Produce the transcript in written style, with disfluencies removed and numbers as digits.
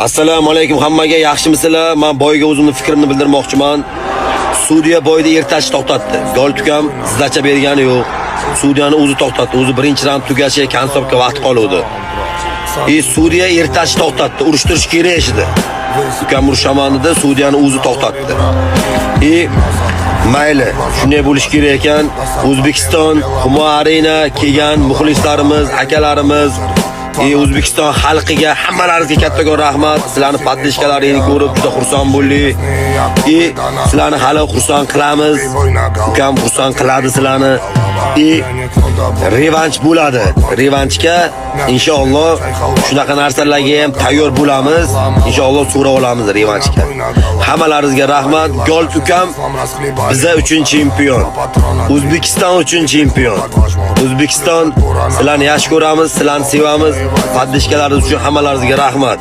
Assalomu alaykum hammaga, yaxshimisizlar? Men бой ga o'zimni fikrimni bildirmoqchiman. Sudya бой ni ertachi to'xtatdi. Gol tukam сдача bergani yo'q. Sudyani o'zi to'xtatdi. O'zi birinchi raund tugashi концовка vaqt qoluvdi. И sudya ertachi to'xtatdi. Urushtirish kerak edi. Ukam urushaman dedi, sudyani o'zi to'xtatdi. И mayli, shunday bo'lishi kerak ekan. O'zbekiston Humo Arena kelgan muxlislarimiz, akalarimiz, и O'zbekiston xalqiga, hammalaringizga kattakon rahmat. Sizlarni поддержка laringni ko'rib juda xursand bo'ldik. И sizlarni hali xursand qilamiz. Ukam xursand qiladi sizlarni. И revansh bo'ladi. Revanshga inshaalloh shunaqa narsalarga ham tayyor bo'lamiz. Inshaalloh so'rab olamiz revanshga. Hammalaringizga rahmat. Gold ukam biza uchun chempion. O'zbekiston uchun chempion. O'zbekiston, sizlarni yaxshi ko'ramiz, sizlarni sevamiz. Поддержка laringiz uchun hammalaringizga rahmat.